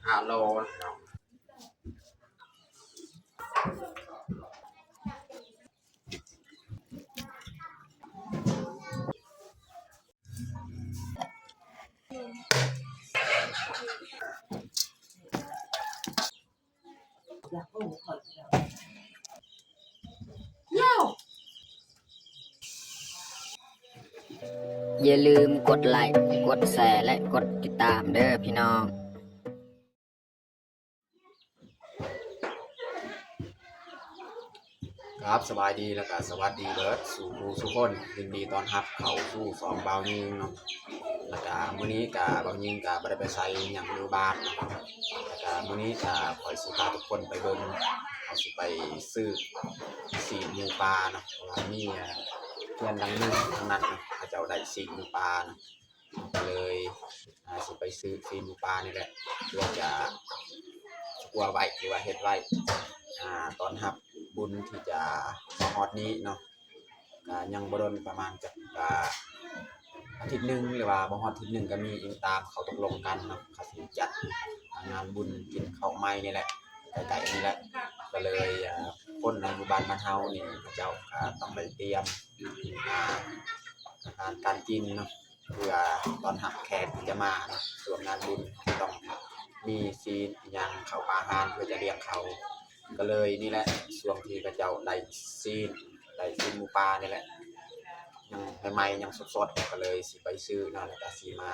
ຫ້າໂລ. ຢ່າລືມກົດໄລ້ ກົດແຊ ແລະ ກົດຕິດຕາມເດີພີ່ນ້ອງ. ຄັບ ສະບາຍດີ ແລ້ວກະສະຫວັດດີເບີດສູ່ຜູ້ສູ່ຄົນ ຍິນດີຕ້ອນຮັບເຂົ້າສູ່ຊ່ອງບ່າວຍິງເນາະ. ແລ້ວກະມື້ນີ້ກະບ່າວຍິງກະບໍ່ໄດ້ໄປໃສຫຍັງ ຢູ່ບ້ານເນາະ. ແລ້ວກະມື້ນີ້ກະຂ້ອຍຊິພາທຸກຄົນໄປເບິ່ງ ເຮົາຊິໄປຊື້ຊີ້ນໝູປ່າເນາະ ເພາະວ່າມີ ເຮືອນຫຼັງໜຶ່ງທາງນັ້ນເນາະ ເຂົາເຈົ້າໄດ້ຊີ້ນໝູປ່າເນາະ. ເຮົາກະເລີຍ ອາ ຊິໄປຊື້ຊີ້ນໝູປ່ານີ້ແຫຼະ ເພື່ອຈະຄົວໄວ້ ຫຼືວ່າເຮັດໄວ້ ອາ ຕ້ອນຮັບບຸນທີ່ຈະມາຮອດນີ້ເນາະ. ກະຍັງບໍ່ດົນ ປະມານຈັກ ອາ ອາທິດໜຶ່ງ ຫຼືວ່າບໍ່ຮອດທິດໜຶ່ງກະມີ ອີງຕາມເຂົາຕົກລົງກັນເນາະ. ເຂົາຊິຈັດງານບຸນກິນເຂົ້າໃໝ່ນີ້ແຫຼະ ໃກ້ໆນີ້ແຫຼະ. ກະເລີຍ ອາ ຄົນໃນໝູ່ບ້ານບ້ານເຮົານີ້ ເຂົາເຈົ້າກະຕ້ອງໄດ້ຕຽມ ອາ ອາຫານການກິນເນາະ ເພື່ອຕ້ອນຮັບແຂກທີ່ຈະມາເນາະ. ຊ່ວງງານບຸນຕ້ອງມີຊີ້ນອີ່ຫຍັງເຂົ້າປາອາຫານ ເພື່ອຈະລ້ຽງເຂົາ. ກະເລີຍນີ້ແຫຼະ ຊ່ວງທີ່ເຂົາເຈົ້າໄດ້ຊີ້ນ ໄດ້ຊີ້ນໝູປ່ານີ້ແຫຼະ ຍັງໃໝ່ໆ ຍັງສົດໆ ກະເລີຍຊິໄປຊື້ເນາະ ແລ້ວກະຊິມາ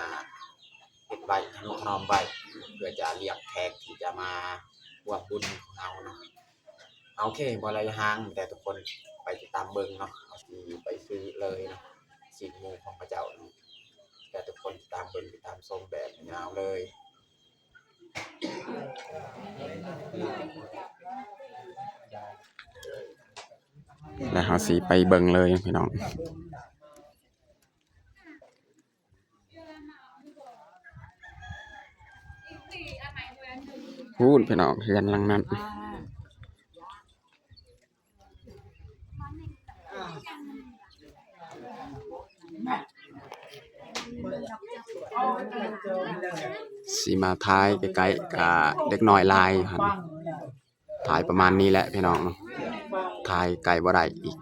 ເຮັດໄວ້ ທະນຸຖະໜອມໄວ້ ເພື່ອຈະລ້ຽງແຂກທີ່ຈະມາຮ່ວມບຸນຂອງເຮົາເນາະ. ໂອເຄ ບໍ່ໄດ້ຫ່າງ ແຕ່ທຸກຄົນໄປຕິດຕາມເບິ່ງເນາະ ເຮົາຊິໄປຊື້ເລີຍເນາະ ຊີ້ນໝູຂອງເຂົາເຈົ້າເນາະ. ແຕ່ທຸກຄົນຕິດຕາມເບິ່ງ ຕິດຕາມຊົມແບບຍາວເລີຍ. ແລ້ວເຮົາຊິໄປເບິ່ງເລີຍພີ່ນ້ອງ. ພຸ້ນພີ່ນ້ອງ ເຮືອນຫຼັງນັ້ນ. ຊິມາຖ່າຍໃກ້ໆ ກະເດັກນ້ອຍຫຼາຍຢູ່ຫັ້ນ. ຖ່າຍປະມານນີ້ແຫຼະພີ່ນ້ອງເນາະ ຖ່າຍໃກ້ບໍ່ໄດ້ອີກ.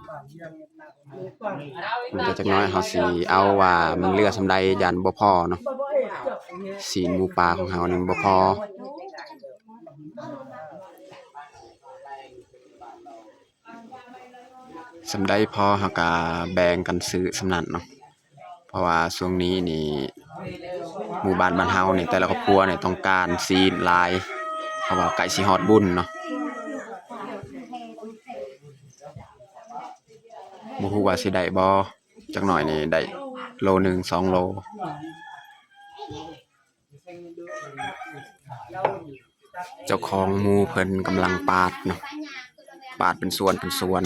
ມັນກະຈັກໜ້ອຍເຮົາຊິເອົາວ່າມັນເຫຼືອສ່ຳໃດ ຢ້ານບໍ່ພໍເນາະ. ຊີ້ນໝູປ່າຂອງເຮົານີ້ມັນບໍ່ພໍ ສ່ຳໃດພໍເຮົາກະແບ່ງກັນຊື້ສ່ຳນັ້ນເນາະ. ເພາະວ່າຊ່ວງນີ້ນີ້ ໝູ່ບ້ານບ້ານເຮົານີ້ ແຕ່ລະຄອບຄົວນີ້ຕ້ອງການຊີ້ນຫຼາຍ ເພາະວ່າໃກ້ຊິຮອດບຸນເນາະ. ບໍ່ຮູ້ວ່າຊິໄດ້ບໍ່ ຈັກໜ້ອຍນີ້ໄດ້ໂລໜຶ່ງ ສອງໂລ. ເຈົ້າຂອງໝູ່ເພິ່ນກຳລັງປາດເນາະ ປາດເປັນສ່ວນເປັນສ່ວນ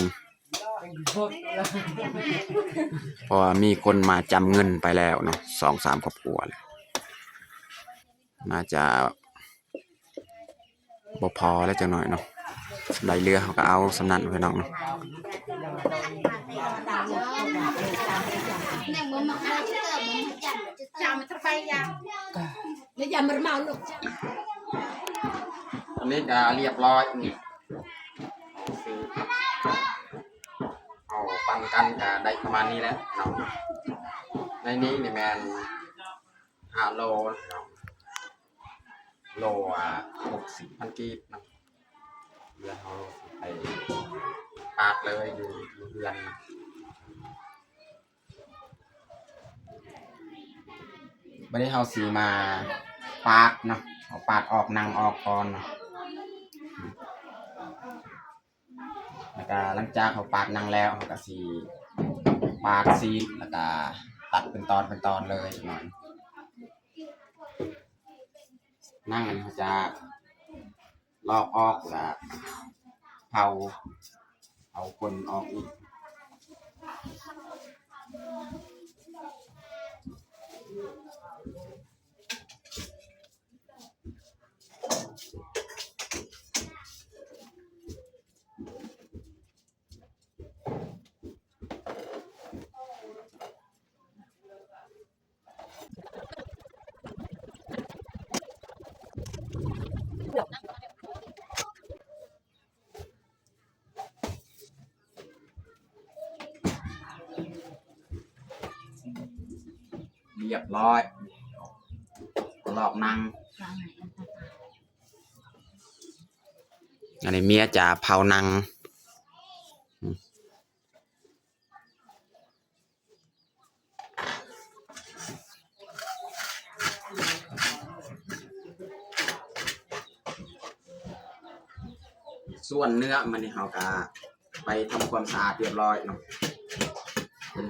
ເພາະວ່າມີຄົນມາຈຳເງິນໄປແລ້ວເນາະ ສອງສາມຄອບຄົວແລ້ວ ໜ້າຈະບໍ່ພໍແລ້ວຈັກໜ້ອຍເນາະ. ສ່ຳໃດເຫຼືອເຮົາກະເອົາສ່ຳນັ້ນພີ່ນ້ອງເນາະ. ອັນນີ້ກະລຽບຮ້ອຍ ນີ້ ເຮົາປັ່ນກັນກະໄດ້ປະມານນີ້ແຫຼະເນາະ. ໃນນີ້ນີ້ແມ່ນຫ້າໂລເນາະ ໂລ ອາ ຫົກສິບພັນກີບເນາະ. ແລ້ວເຮົາຊິໄປປາດເລີຍຢູ່ ຢູ່ເຮືອນ. ບາດນີ້ເຮົາຊິມາປາດເນາະ ເອົາປາດອອກ ໜັງອອກກ່ອນເນາະ. ແລ້ວກະຫຼັງຈາກເຮົາປາດໜັງແລ້ວ ເຮົາກະຊິປາດຊີ້ນ ແລ້ວກະຕັດເປັນຕອນເປັນຕອນເລີຍໜ້ອຍ. ໜັງອັນນີ້ເຮົາຈະລອກອອກ ແລ້ວກະເຜົາ ເຜົາຂົນອອກອີກ. ຮຽບຮ້ອຍ ລອກໜັງ. ອັນນີ້ເມຍຈະເຜົາໜັງ. ສ່ວນເນື້ອມັນນີ້ເຮົາກະໄປທຳຄວາມສະອາດຮຽບຮ້ອຍເນາະ,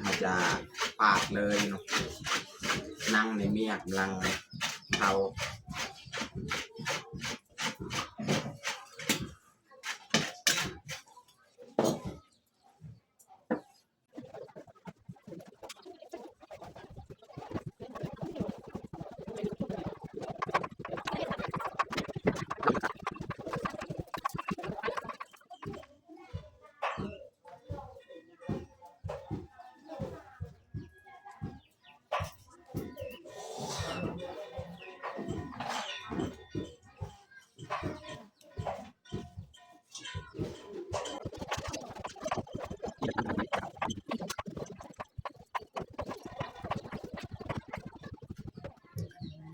ເຮົາຈະປາດເລີຍເນາະ. ໜັງນີ້ເມຍກຳລັງເຜົາ.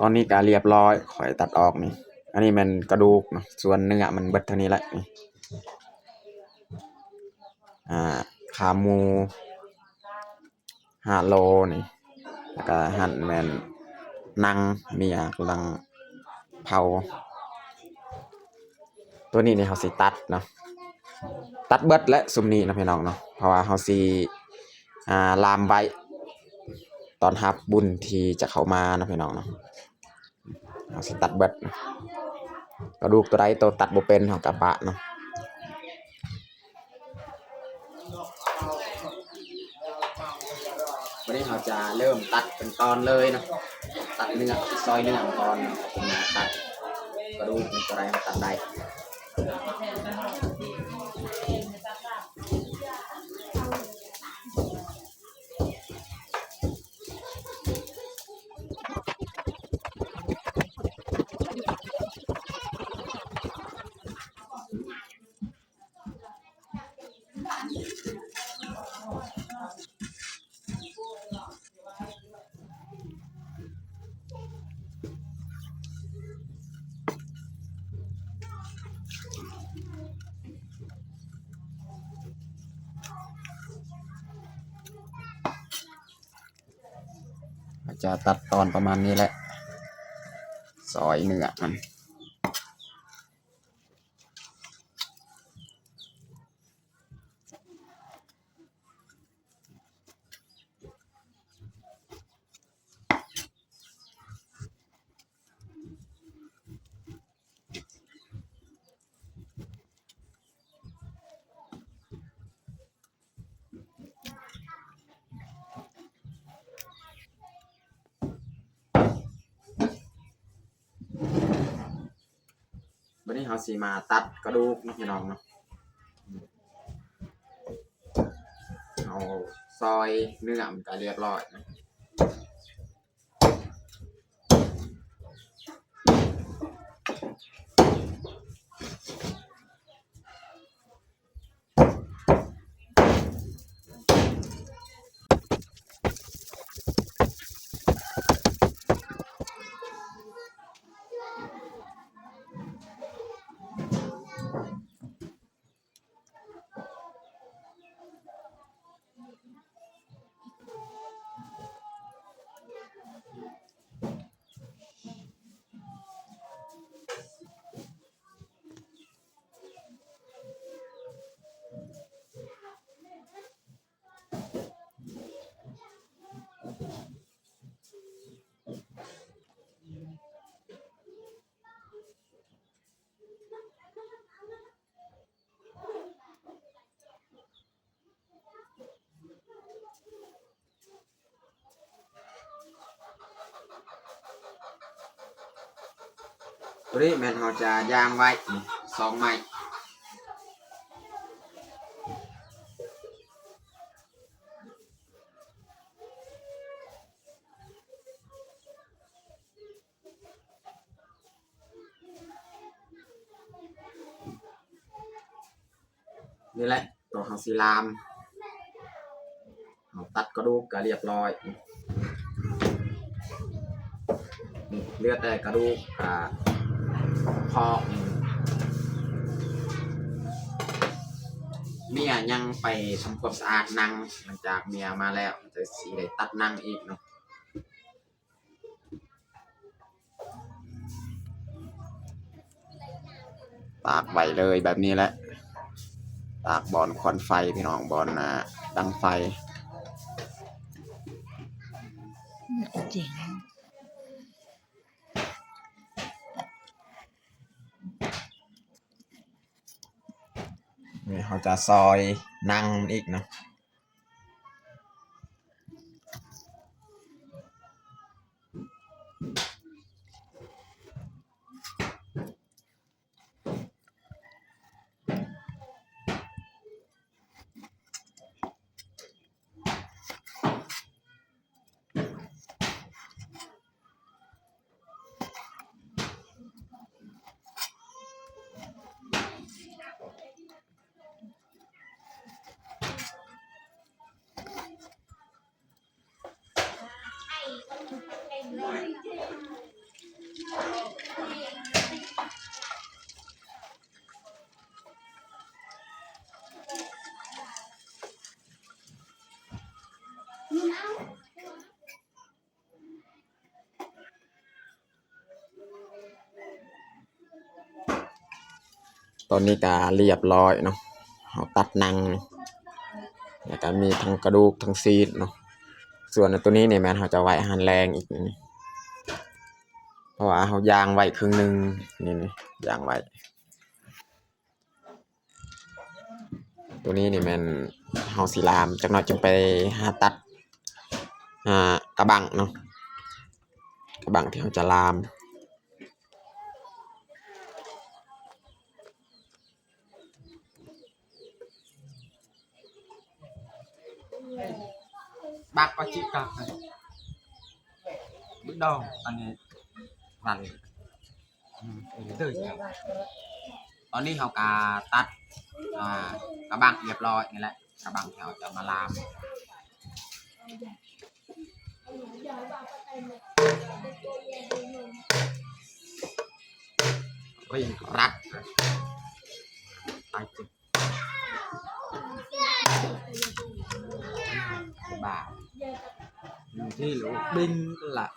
ຕອນນີ້ກະຮຽບຮ້ອຍ ຂ້ອຍຕັດອອກນີ້. ອັນນີ້ແມ່ນກະດູກເນາະ, ສ່ວນເນື້ອມັນເບິດເທົ່ານີ້ແຫຼະນີ້. ອ່າ ຂາໝູ ຫ້າໂລນີ້ ແລ້ວກະຫັ້ນແມ່ນໜັງເມຍກຳລັງເຜົາ. ໂຕນີ້ນີ້ເຮົາຊິຕັດເນາະ, ຕັດເບິດແຫຼະຊຸມນີ້ເນາະພີ່ນ້ອງເນາະ, ເພາະວ່າເຮົາຊິ ອ່າ ລາມໄວ້ຕ້ອນຮັບບຸນທີ່ຈະເຂົ້າມາເນາະພີ່ນ້ອງເນາະ. ເຮົາຊິຕັດເບິດ ກະດູກໂຕໃດໂຕຕັດບໍ່ເປັນເຮົາກະປະເນາະ. ບາດນີ້ເຮົາຈະເລີ່ມຕັດເປັນຕອນເລີຍເນາະ, ຕັດເນື້ອ ຊອຍເນື້ອເປັນຕອນ, ຕັດກະດູກໂຕໃດເຮົາຕັດໄດ້. ເຮົາຈະຕັດຕອນປະມານນີ້ແຫຼະ ຊອຍເນື້ອມັນ. ບາດນີ້ເຮົາຊິມາຕັດກະດູກເນາະ ພີ່ນ້ອງເນາະ. ເຮົາຊອຍເນື້ອມັນກະຮຽບຮ້ອຍເນາະ. ໂຕນີ້ແມ່ນເຮົາຈະຢ່າງໄວ້ສອງໄມ້. ນີ້ແຫຼະ ໂຕເຮົາຊິລາມ ເຮົາຕັດກະດູກກະຮຽບຮ້ອຍ. ເຫຼືອແຕ່ກະດູກ ກະເພາະ ເມຍຍັງໄປທຳຄວາມສະອາດນັ່ງ ຫຼັງຈາກເມຍມາແລ້ວ ຈະຊິໄດ້ຕັດນັ່ງອີກເນາະ. ຕາກໄວ້ເລີຍແບບນີ້ແຫຼະ ຕາກບ່ອນຄວັນໄຟພີ່ນ້ອງ ບ່ອນ ອ່າ ດັງໄຟ. ນີ້ເຮົາຈະຊອຍນັ່ງມັນອີກເນາະ. ຕອນນີ້ກະລຽບລ້ອຍເນາະ ເຮົາຕັດໜັງ ແລ້ວກະມີທັງກະດູກທັງຊີ້ນເນາະ. ສ່ວນໂຕນີ້ນີ້ແມ່ນເຮົາຈະໄວ້ອາຫານແລງອີກນີ້ ເພາະວ່າເຮົາຢ່າງໄວ້ເຄິ່ງໜຶ່ງ ນີ້ໆ ຢ່າງໄວ້. ໂຕນີ້ນີ້ແມ່ນເຮົາຊິລາມ ຈັກໜ້ອຍຈຶ່ງໄປຫາຕັດ ອ່າ ກະບັ້ງເນາະ ກະບັ້ງທີ່ເຮົາຈະລາມ. ບັກປາຈິກະ ບຶກດອງ ອັນນີ້ ນັ້ນ ອືມ ເດີ ຕອນນີ້ເຮົາກະຕັດ ອ່າ ກະບັ້ງຮຽບຮ້ອຍນີ້ແຫຼະ ກະບັ້ງທີ່ເຮົາຈະມາລາມ ເລັ່ງລັດ ຕາຍຈິງ. ບາດ ທີ່ລູກບິນລະ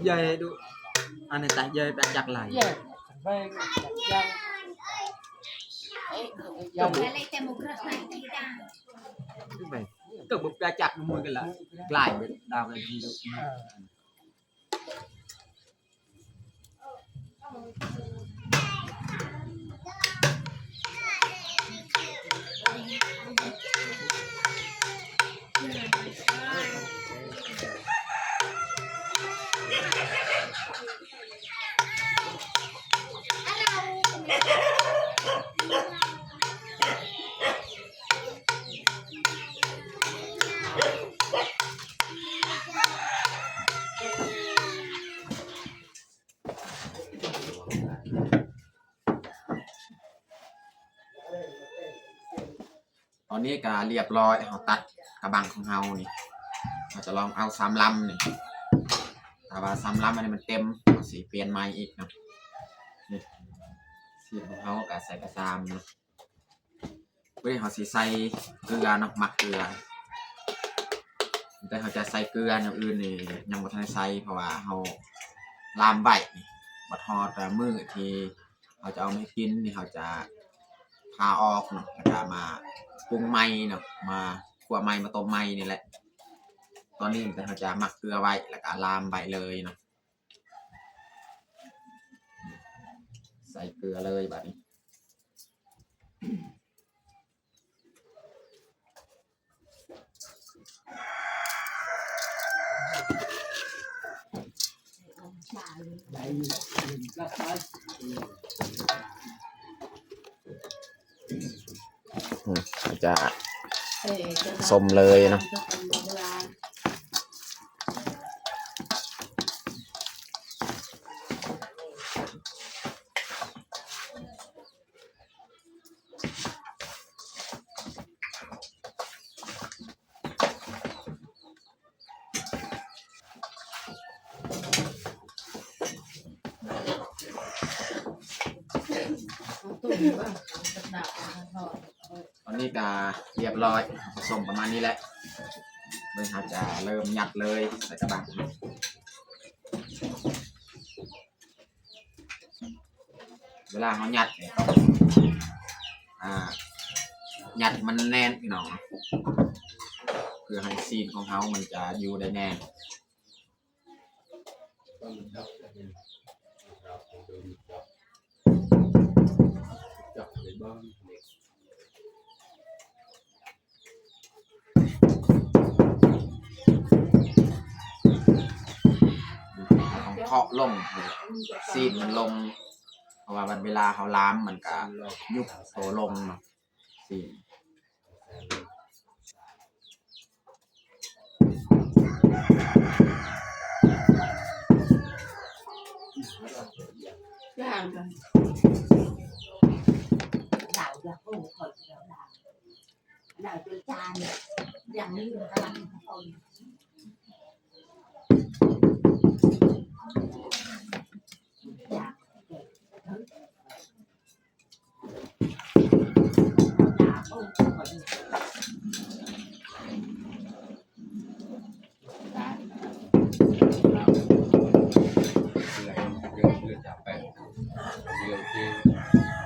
ໃຫຍ່ດຸ ອັນນີ້ຕາໃຫຍ່ແປະຈັກຫຼາຍ ຕົວແປະຈັກມືກັນລະ ຫຼາຍເບັດດາວກັນທີ່ລູກ. ຕອນນີ້ກະລຽບຮ້ອຍ ເຮົາຕັດກະບັ້ງຂອງເຮົານີ້ ເຮົາຈະລອງເອົາສາມລຳນີ້ ຖ້າວ່າສາມລຳອັນນີ້ມັນເຕັມ ເຮົາຊິປ່ຽນໃໝ່ອີກເນາະ. ນີ້ ຊີ້ນຂອງເຮົາກະໃສ່ກະຊາມເນາະ. ມື້ນີ້ເຮົາຊິໃສ່ເກືອເນາະ ໝາກເກືອ ແຕ່ເຮົາຈະໃສ່ເກືອ ແນວອື່ນນີ້ຍັງບໍ່ທັນໄດ້ໃສ່ ເພາະວ່າເຮົາລາມໄວ້ ບັດຮອດມື້ທີ່ເຮົາຈະເອົາມາເຮັດກິນນີ້ ເຮົາຈະຜ່າອອກເນາະ ແລ້ວກະມາປຸງໃໝ່ເນາະ ມາຂົ້ວໃໝ່ ມາຕົ້ມໃໝ່ນີ້ແຫຼະ. ຕອນນີ້ແຕ່ເຮົາຈະໝັກເກືອໄວ້ ແລ້ວກະລາມໄວ້ເລີຍເນາະ. ໃສ່ເກືອເລີຍບາດນີ້. ອືມ ຈະສົ້ມເລີຍເນາະ. ຕອນນີ້ກະຮຽບຮ້ອຍ ສົມປະມານນີ້ແຫຼະ ເບິ່ງ ເຮົາຈະເລີ່ມຍັດເລີຍໃສ່ກະບັງ. ເວລາເຮົາຍັດນີ້ຕ້ອງ ອ່າ ຍັດໃຫ້ມັນແໜ້ນພີ່ນ້ອງ ເພື່ອໃຫ້ຊີ້ນຂອງເຮົາມັນຈະຢູ່ໄດ້ແໜ້ນ. ເຄາະລົງ ຊີ້ນມັນລົງ ເພາະວ່າເວລາເຮົາລາມມັນກະຍຸບໂຕລົງເນາະ ຊີ້ນ.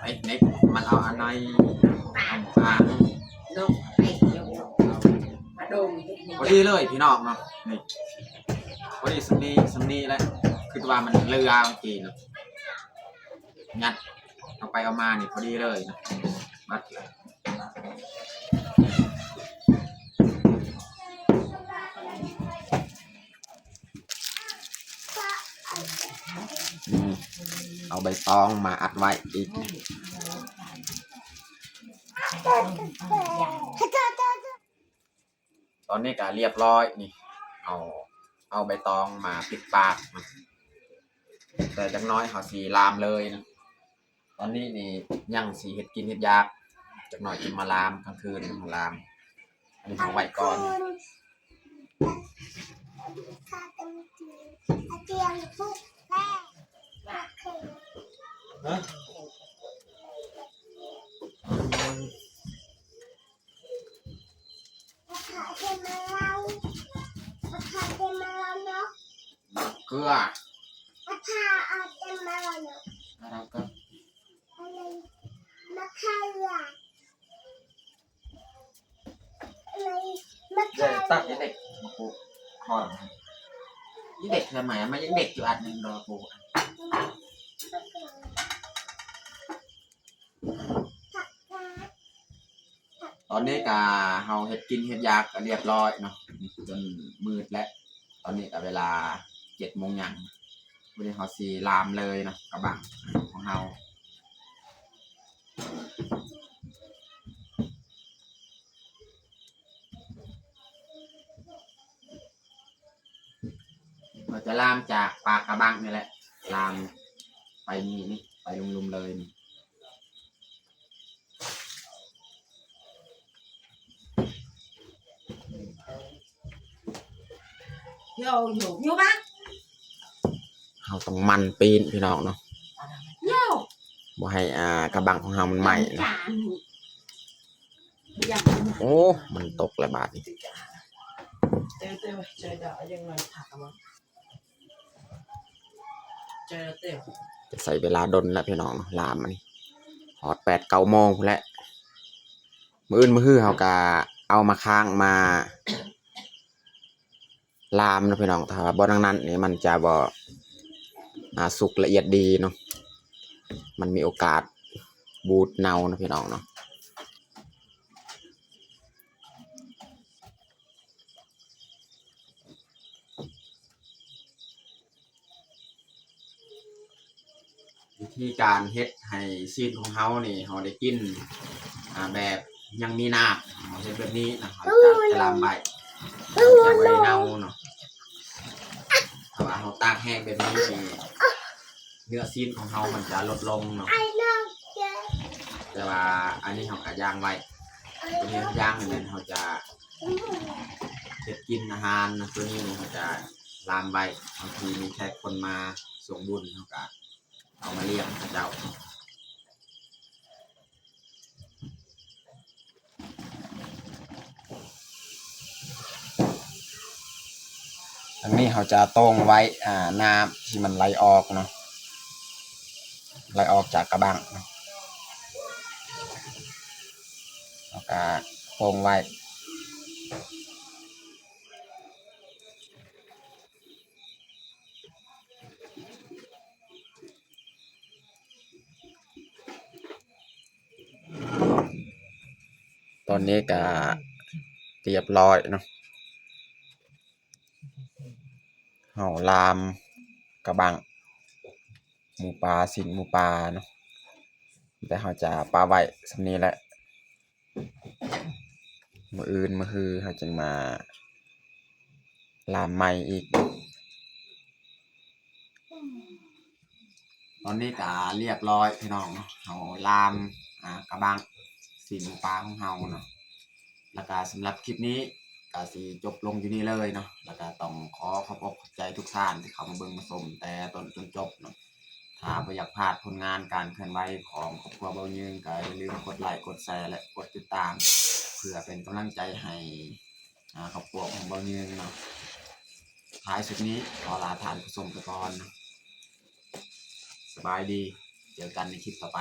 ໄອ້ເນັກມັນເອົາອັນໃນ ເອົາຫາງ ພໍດີເລີຍພີ່ນ້ອງເນາະ ນີ້ ພໍດີສ່ຳນີ້ ສ່ຳນີ້ແຫຼະ ຄິດວ່າມັນເຫຼືອເມື່ອກີ້ເນາະ ຍັດເອົາໄປເອົາມານີ້ພໍດີເລີຍເນາະ ໝົດແລ້ວ. ອືມ ເອົາໃບຕອງມາອັດໄວ້ອີກ. ຕອນນີ້ກະຮຽບຮ້ອຍນີ້ ເອົາ ເອົາໃບຕອງມາປິດປາກນະ ແຕ່ຈັກໜ້ອຍເຮົາຊິລາມເລີຍນະ. ຕອນນີ້ນີ້ຍັງຊິເຮັດກິນເຮັດຢາກ ຈັກໜ້ອຍຈຶ່ງມາລາມ ກາງຄືນມາລາມ ອັນນີ້ເອົາໄວ້ກ່ອນ. ຮະ? ເກືອ ເດີ ຕັກໃຫ້ເດັກມາປູກຄອນ ອີເດັກທຳໄມ ມັນຍັງເດັກຢູ່ອັນໜຶ່ງດອກປູກ. ຕອນນີ້ກະເຮົາເຮັດກິນເຮັດຢາກກະຮຽບຮ້ອຍເນາະ ຈົນມືດແລ້ວ ຕອນນີ້ກະເວລາເຈັດໂມງຫຍັງ ມື້ນີ້ເຮົາຊິລາມເລີຍເນາະ ກະບັງຂອງເຮົາ. ເຮົາຈະລາມຈາກປາກກະບັງນີ້ແຫຼະ ລາມໄປນີ້ ໄປລຸ່ມໆເລີຍນີ້. ໂຍ ໂຍ ໂຍ ເຮົາຕ້ອງໝັ່ນປີນພີ່ນ້ອງເນາະ ໂຍ ບໍ່ໃຫ້ ອ່າ ກະບັງຂອງເຮົາມັນໄໝ້ນະ. ໂອ້ ມັນຕົກແລ້ວບາດນີ້ ຈະໃຊ້ເວລາດົນແລ້ວພີ່ນ້ອງ ລາມອັນນີ້ ຮອດແປດເກົ້າໂມງພຸ້ນແຫຼະ. ມື້ອື່ນມື້ຮືເຮົາກະເອົາມາຄ້າງມາ ລາມເນາະພີ່ນ້ອງ ຖ້າວ່າບໍ່ດັ່ງນັ້ນນີ້ມັນຈະບໍ່ ອ່າ ສຸກລະອຽດດີເນາະ ມັນມີໂອກາດບູດເນົ່າເນາະພີ່ນ້ອງເນາະ. ວິທີການເຮັດໃຫ້ຊີ້ນຂອງເຮົານີ້ ເຮົາໄດ້ກິນ ອ່າ ແບບຍັງມີນ້ຳ ເຮົາເຮັດແບບນີ້ນະ ເຮົາຈະ ຈະລາມໄວ້ ຈະບໍ່ໄດ້ເນົ່າເນາະ. ຖ້າວ່າເຮົາຕາກແຫ້ງແບບນີ້ນີ້ ເນື້ອຊີ້ນຂອງເຮົາມັນຈະຫຼຸດລົງເນາະ ແຕ່ວ່າອັນນີ້ເຮົາກະຢ່າງໄວ້ ຕົວນີ້ເຮົາຢ່າງນີ້ແມ່ນເຮົາຈະເຮັດກິນອາຫານນະ ຕົວນີ້ນີ້ເຮົາຈະລາມໄວ້ ບາງທີມີແຂກຄົນມາຊ່ວງບຸນ ເຮົາກະເອົາມາລ້ຽງເຂົາເຈົ້າ. ອັນນີ້ເຮົາຈະໂຕ່ງໄວ້ ອ່າ ນ້ຳທີ່ມັນໄຫຼອອກເນາະ ໄຫຼອອກຈາກກະບັງເນາະ ເຮົາກະໂຕ່ງໄວ້. ຕອນນີ້ກະຮຽບຮ້ອຍເນາະ ເຮົາລາມກະບັງ ໝູປ່າ ຊີ້ນໝູປ່າເນາະ ແຕ່ເຮົາຈະປະໄວ້ສ່ຳນີ້ແຫຼະ ມື້ອື່ນມື້ຮືເຮົາຈຶ່ງມາລາມໃໝ່ອີກ. ຕອນນີ້ກະຮຽບຮ້ອຍພີ່ນ້ອງເນາະ ເຮົາລາມ ອ່າ ກະບັງຊີ້ນໝູປ່າຂອງເຮົາເນາະ ແລ້ວກະສຳລັບຄລິບນີ້ກະຊິຈົບລົງຢູ່ນີ້ເລີຍເນາະ ແລ້ວກະຕ້ອງຂໍຂອບອົກຂອບໃຈທຸກທ່ານທີ່ເຂົ້າມາເບິ່ງມາຊົມແຕ່ຕົ້ນຈົນຈົບເນາະ. ຖ້າບໍ່ຢາກພາດຜົນງານການເຄື່ອນໄຫວຂອງຄອບຄົວເບົາຍືງ ກະຢ່າລືມກົດໄລ ກົດແຊ ແລະ ກົດຕິດຕາມ ເພື່ອເປັນກຳລັງໃຈໃຫ້ ອ່າ ຄອບຄົວຂອງເບົາຍືງເນາະ. ທ້າຍສຸດນີ້ຂໍລາທ່ານຜູ້ຊົມໄປກ່ອນ. ສະບາຍດີ ເຈີກັນໃນຄລິບຕໍ່ໄປ.